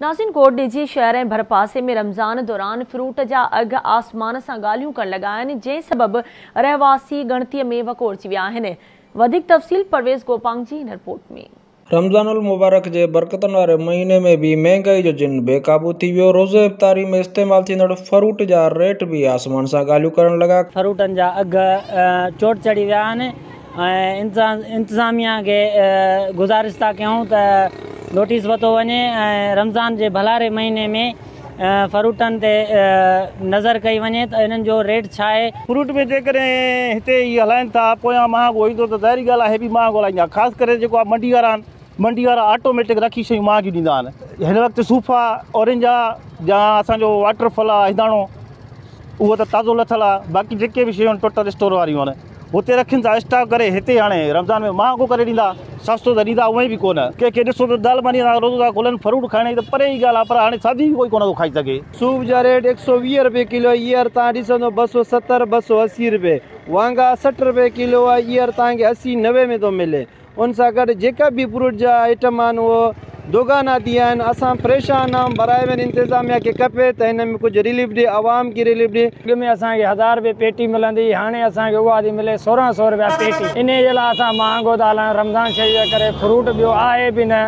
ناظرين ڪوٽڏيجي شهر ۽ ڀرپاسي ۾ رمضان دوران فروٽ جا اگهه آسمان سان ڳالهيون ڪرڻ لڳا آهن جنهن سبب رهواسي ڳڻتي ۾ وڪوڙجي ويا آهن وڌيڪ تفصيل پرويز گوپانگ جي هن رپورٽ ۾. رمضان المبارڪ جي برڪتن واري مهيني ۾ به مهنگائي جو جن بي قابو ٿي ويو، روزه افطاري ۾ استعمال ٿيندڙ فروٽ جا ريٽ به آسمان سان ڳالهيون ڪرڻ لڳا. فروٽن جا اگهه چوٽ چڙهي ويا آهن ۽ انتظاميا کي گذارش ٿا ڪيون ته نوٽيس ورتو وڃي ۽ رمضان جي ڀلاري مهيني ۾ فروٽن تي نظر ڪئي وڃي ته انهن جو ريٽ ڇا آهي. فروٽ ۾ جيڪڏهن هتي هي هلائن ٿا پويان مهانگو ايندو ته ظاهري ڳالهه آهي هي به مهانگو هلائيندا خاص ڪري جيڪو آهي منڊي وارا آهن منڊي وارا آٽوميٽڪ رکي شيون مهانگيون ڏيندا آهن هن وقت صوف آهي اورينج آهي يا اسان جو واٽر ڦل آهي هنداڻو اهو ته تازو لٿل آهي باقي جيڪي به شيون آهن ٽوٽل اسٽور واريون آهن هتي رکين ٿا اسٽاڪ ڪري هتي هاڻي رمضان ۾ مهانگو ڪري ڏيندا سستو ته ڏيندا اونئن به ڪونه. ڪنهن کي ڏسو ته دال ماني سان روزو ٿا کولن فروٽ کائڻ جي ته پري جي ڳالهه آهي پر هاڻي سادي به ڪوئي ڪونه ٿو کائي سگهي. صوف جا ريٽ 120 رپئي ڪلو آهي هينئر توهان ڏسندو 270 280 رپئي وانگا 60 رپئي ڪلو آهي هينئر توهان کي 80 90 ۾ ٿو ملي. ان سان گڏ جيڪا به فروٽ جا آئٽم آهن اهو دوگانا ٿي ويا آهن اسان پريشان آهيون برائي مهر انتظاميا کي کپي ته هن ۾ ڪجهه رليف ڏي عوام کي رليف ڏي. اڳ ۾ اسان کي هزار رپئي پيٽي ملندي هئي هاڻي اسان کي اها ٿي ملي 1600 رپيا پيٽي انهي جي لاء اسان مهانگو ٿا هلايون رمضان شريف جي ڪري فروٽ ٻيو آهي به نه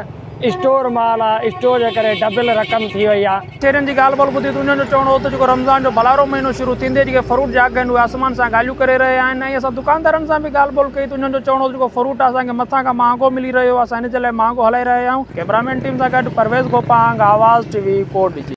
اسٽور مال آهي اسٽور جي ڪري ڊبل رقم ٿي وئي آهي. شهرين جي ڳالهه ٻولهه ٻڌي ته انهن جو چوڻ هو ته جيڪو رمضان جو ڀلارو مهينو شروع ٿيندي جيڪي فروٽ جا اگهه آهن اهي آسمان سان ڳالهيون ڪري رهيا آهن ۽ اسان دڪاندارن سان به ڳالهه ٻولهه ڪئي ته انهن جو چوڻ هو ته جيڪو فروٽ آهي اسان کي مٿان کان مهانگو ملي رهيو آهي اسان ان جي لاء مهانگو هلائي رهيا آهيون. ڪئميرامين ٽيم سان گڏ پرويز گوپانگ، آواز ٽي وي، ڪوٽ ڏجي.